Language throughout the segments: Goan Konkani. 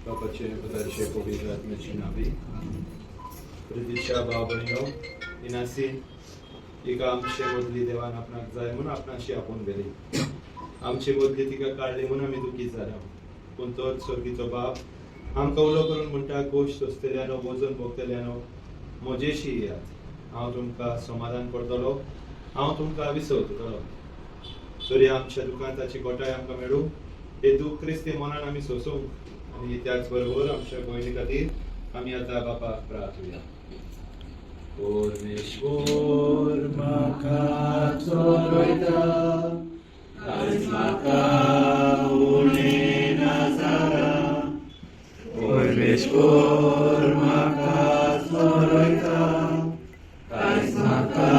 बापाचे, पुताचे, पवित्र आत्म्याची नावी. प्रितीच्या भाव भयणीनो, इनासी तिका आमचे मदली देवान आपणाक जाय म्हूण आपणाशी आपोवन व्हेली. आमचे मदली तिका काडली म्हूण आमी दुखी जाल्या. पूण तोच स्वर्गीचो बाप आमकां उलो करून म्हणटा, गोश्ट सोंसतल्यानो, वजन भोगतल्यानो, म्हजेशी येयात, हांव तुमकां समाधान करतलो, हांव तुमकां विसव दितलो. तरी आमच्या दुकान ताची गोठाय आमकां मेळूं, हे दूख क्रिस्ती मनान आमी सोंसूंक आनी त्याच बरोबर आमच्या भयणी खातीर आमी आतां बापाक प्रार्थुया. परमेश्वर म्हाका चलयता, कांयच म्हाका उणें ना जालां. परमेश्वर म्हाका चलयता, कांयच म्हाका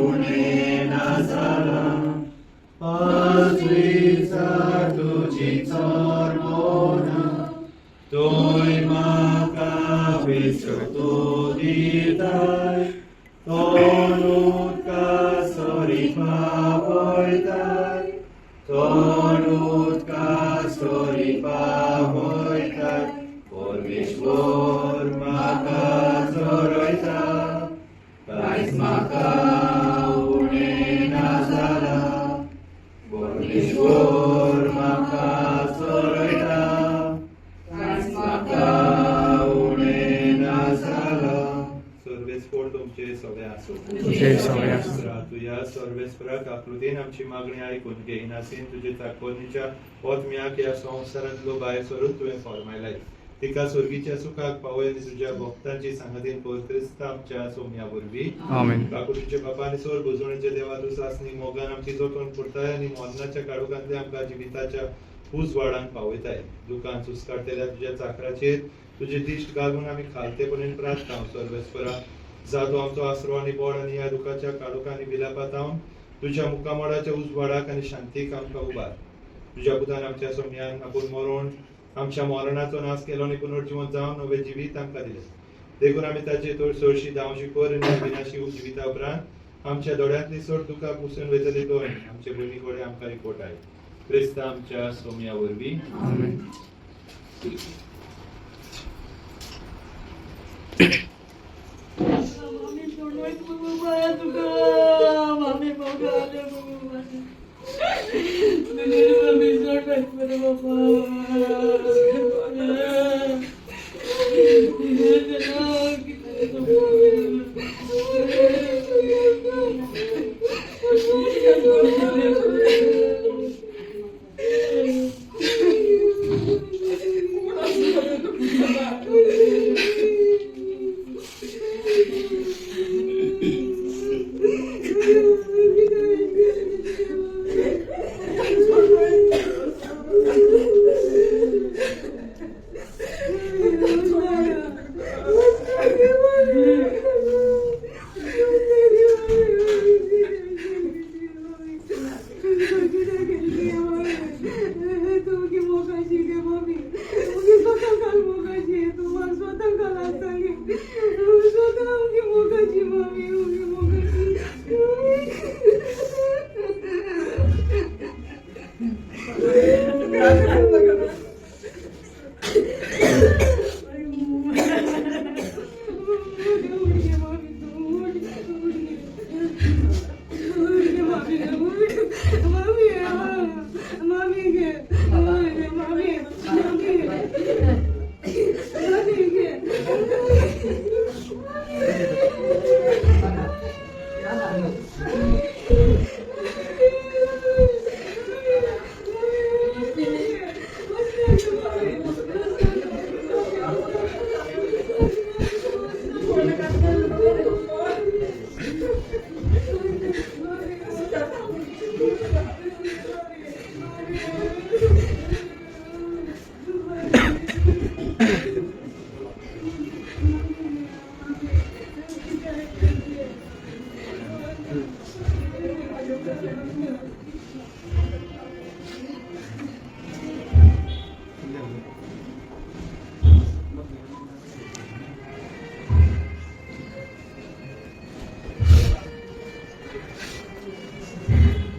उणें ना जालां. पांचवीचार तुजी चरमोना, तूंय म्हाका विसव तूं दिताय, थंड उदका सरी पावयताय, थंड उदका सरी पावयताय. परमेश्वर म्हाका चरयता, कांयच म्हाका उणें ना जालां. परमेश्वर म्हाका चरयता, कांयच म्हाका उणें ना जालां. सर्वेस्पोर तुमचे सगळे आसूं. तुझे सगळे आसूं. तुया सर्वेस्पराक आकृतीन आमची मागणी आयकून घे. इनासीन तुजे चाकोरणीच्या ओतम्याक ह्या संवसारांतलो भायर सरून तुवें फॉर्मायलाय, तिका स्वर्गीच्या सुखाक पावय आनी तुज्या भक्तांची सांगातीन कर, क्रिस्ता आमच्या सोम्या वरवीं. आमेन. काकू तुझे बापा आनी सोर बुजवणेच्या देवा, तूं सासणी मोगान आमची जतन करताय आनी मरणाच्या काळोखांतले आमकां जिविताच्या उजवाडान पावयताय. दुकान सुस्काडटेल्या तुज्या चाकराचेर तुजी दिश्ट घालून आमी खालतेपणेन प्रार्थना. सर्वेस्परा, जा तूं आमचो आसरो आनी बळ आनी ह्या दुखाच्या काळोखांनी विलापातावन तुज्या मुखामळाच्या उजवाडाक आनी शांतीक आमकां उबार. तुज्या पुतान आमच्या सोम्यान आपूण मरोण आमच्या मरणाचो नाश केलो आनी पुनर्जिवन जावन नवें जिवीत आमकां दिलें. देखून आमी ताचे तर सरशी धांवशी कर आनी अविनाशी जिविता उपरांत आमच्या दोळ्यांतली सोड दुकां पुसून वयतली तो आमचे भयणी कडेन आमकां रिपोर्ट I, क्रिस्ता आमच्या सोम्या वरवीं. आमेन. मामी सोडवायच बाया तुका मामी मोगाले. मामी सोडवायच बरे बाबा.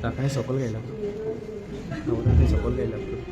ताकाय सकयल घायला नवरा सकयल घायला.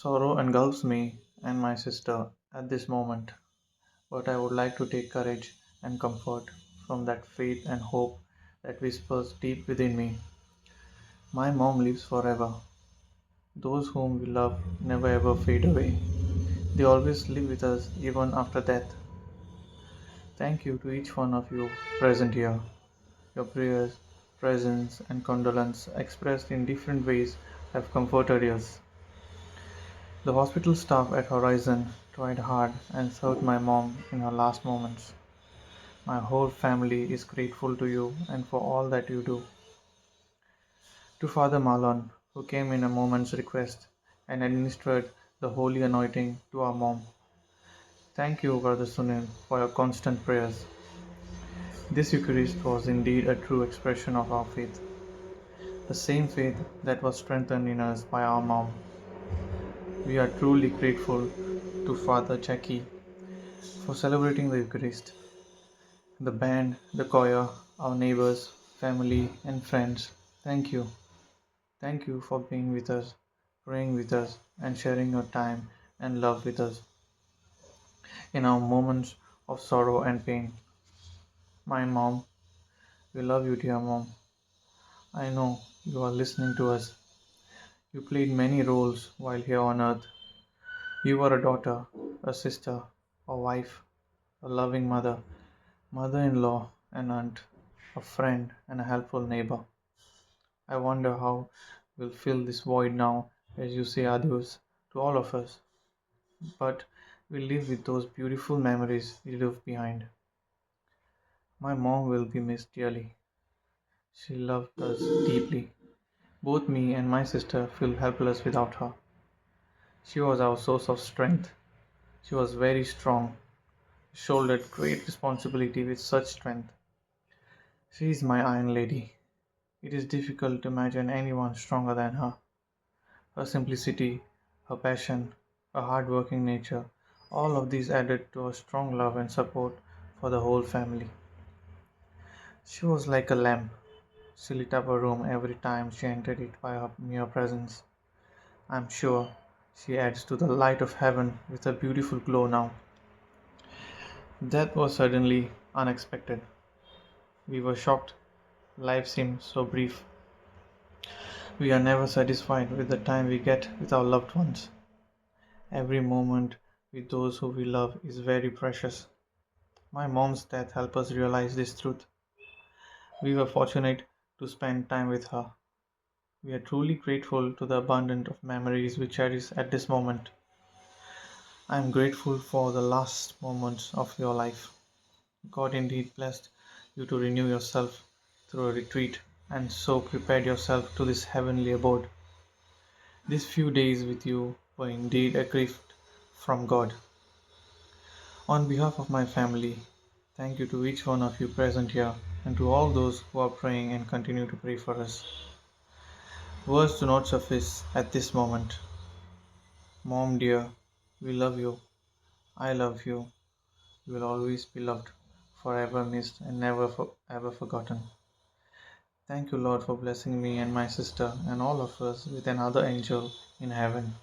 Sorrow engulfs me and my sister at this moment, but I would like to take courage and comfort from that faith and hope that whispers deep within me. My mom lives forever. Those whom we love never ever fade away. They always live with us even after death. Thank you to each one of you present here. Your prayers, presence, and condolence expressed in different ways have comforted us. The hospital staff at Horizon tried hard and served my mom in her last moments. My whole family is grateful to you and for all that you do. To Father Marlon, who came in a moment's request and administered the holy anointing to our mom. Thank you, Brother Sunil, for your constant prayers. This Eucharist was indeed a true expression of our faith, the same faith that was strengthened in us by our mom. We are truly grateful to Father Jackie for celebrating the Eucharist. The band, the choir, our neighbors, family, and friends, thank you. Thank you for being with us, praying with us, and sharing your time and love with us in our moments of sorrow and pain. My mom, we love you, dear mom. I know you are listening to us. You played many roles while here on earth. You were a daughter, a sister, a wife, a loving mother, mother-in-law, an aunt, a friend, and a helpful neighbor. I wonder how we'll fill this void now as you say adios to all of us. But we live with those beautiful memories you left behind. My mom will be missed dearly. She loved us deeply. Both me and my sister feel helpless without her. She was our source of strength. She was very strong. shouldered great responsibility with such strength. She is my iron lady. It is difficult to imagine anyone stronger than her. Her simplicity, her passion, her hard-working nature, all of these added to her strong love and support for the whole family. She was like a lamp. She lit up a room every time she entered it by her mere presence. I'm sure she adds to the light of heaven with a beautiful glow now. Death was suddenly unexpected. We were shocked. Life seemed so brief. We are never satisfied with the time we get with our loved ones. Every moment with those who we love is very precious. My mom's death helped us realize this truth. We were fortunate to spend time with her. We are truly grateful to the abundance of memories we cherish at this moment. I am grateful for the last moments of your life. God indeed blessed you to renew yourself through a retreat and so prepared yourself to this heavenly abode. These few days with you were indeed a gift from God. On behalf of my family, thank you to each one of you present here and to all those who are praying and continue to pray for us. Words do not suffice at this moment. Mom dear, we love you. I love you. You will always be loved, forever missed and never ever forgotten. Thank you, Lord, for blessing me and my sister and all of us with another angel in heaven.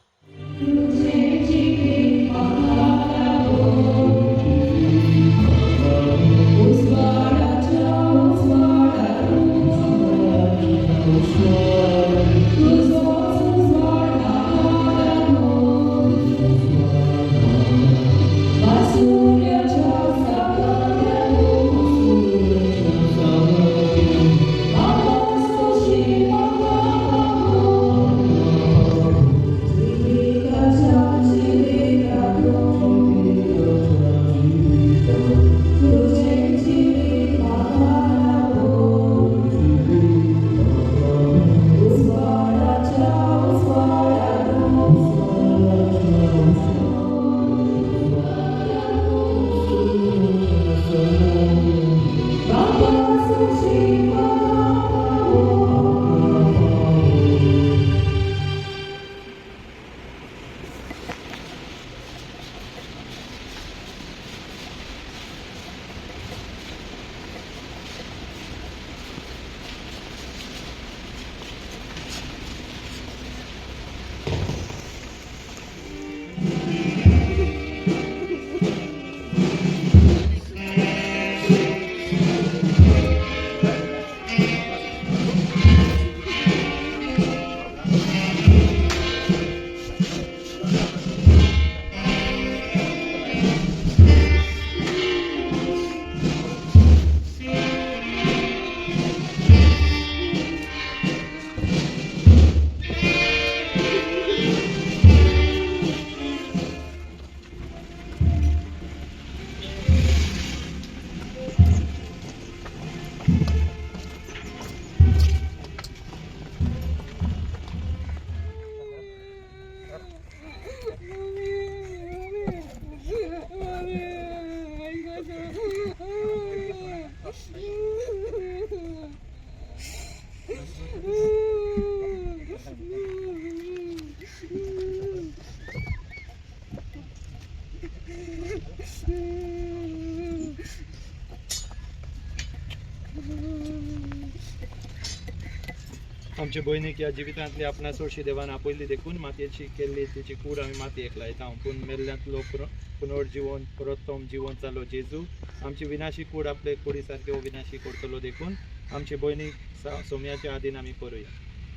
आमचे भयणीक ह्या जिवितांतली आपणा चडशी देवान आपयली देखून मातयेची केल्ली तिची कूड आमी मातयेक लायता. पूण मेल्ल्यांतलो पुनर्जिवन परतोम जिवन जालो जेजू आमची विनाशी कूड आपले कुडी सारके विनाशी करतलो देखून आमचे भयणीक सोम्याच्या आदीन आमी करुया.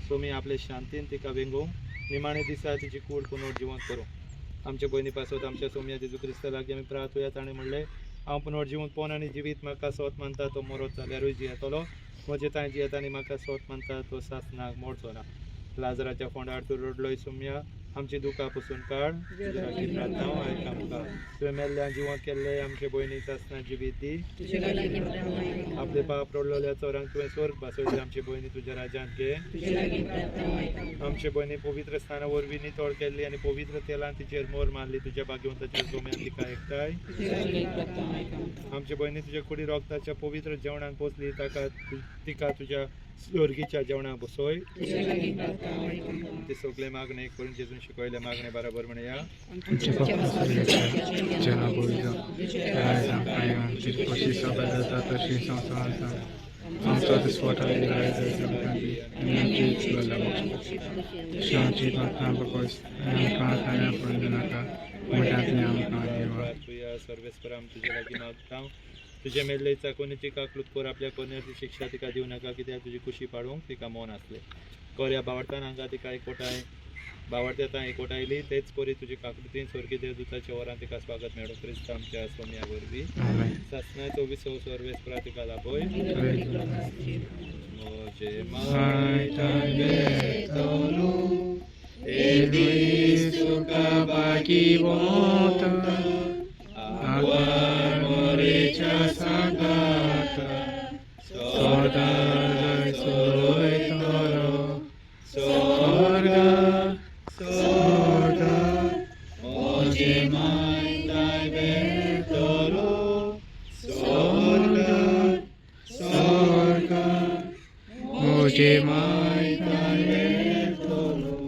सोमी आपले शांतीन तिका वेंगोवंक निमाणे दिसा तिची कूड पुनर्जिवन करूं. आमचे भयणी पासत आमच्या सोम्या जेजू क्रिस्ता लागीं आमी प्रार्थुया. ताणें म्हणलें, हांव पुनर्जिवन पोन आनी जिवीत म्हाका सोत मानता तो मरोत जाल्यारूय जियेतलो. म्हजे तांय जियेता आनी म्हाका सोत मानता तो सासनाक मोडचो ना. लाजराच्या फोंडार तूं रडलोय सोम्या, आमची दुकां पुसून काड. तुज्या लागीं प्रार्थना आयक आमकां. तुवें मेल्ल्या जिवंत केल्ले आमचे भयणी सासणा जिवीत दी. आपले पाप रोडलेल्या चोरांक तुवें स्वर्ग बसयले. आमचे भयणी तुज्या राज्यांत घे. आमचे भयणी पवित्र स्थाना वरवीं नितळ केल्ली आनी पवित्र तेलान तिचेर मोर मारली. तुज्या भाग्यवंताच्या जोम्यान तिका एकठांय. आमचे भयणी तुज्या कुडी रोगताच्या पवित्र जेवणान पोसली. ताका तिका तुज्या स्वर्गीच्या जेवणाक बसय. ते सगळे मागणे करून जेजून शिकयले मागणे बरोबर म्हणया. आमच्या बापा स्वर्गाच्या जेना पवित्र कशी सभा जाता तशी संवसारांत जावं. आमचो दिसवडो आनी आमची आमची प्रार्थना बकोस आनी आमकां ताणें पडूं नाका म्हणटातलें आमकां देवा. तुया सर्वेस्पर आम तुजे लागीं मागता. तुजे मेल्ले चाकोनीची काकलूत कर. आपल्या कोन्याची शिक्षा तिका दिवं नाका, कित्याक तुजी कुशी पाडूंक तिका मन आसलें. कोऱ्या बावडतान हांगा तिका एकवटाय बावडत्या एकवटायली. तेच परी तुजी काकलुतीन स्वर्गीय देवदूताच्या वरान तिका स्वागत मेळो. क्रिस्त आमच्या सोम्या वरवीं. आमेन. सासणाचो विसव सर्वेस्परा तिका लाभय. म्हजे तुका भागीवंत आवार सांगात सदां सोयतलो स्वर्गा स्वर्गा म्हजे मायताय वेतलो स्वर्गा स्वर्गा म्हजे मायताय वेतलो.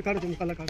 काढ, मुखाला काढ.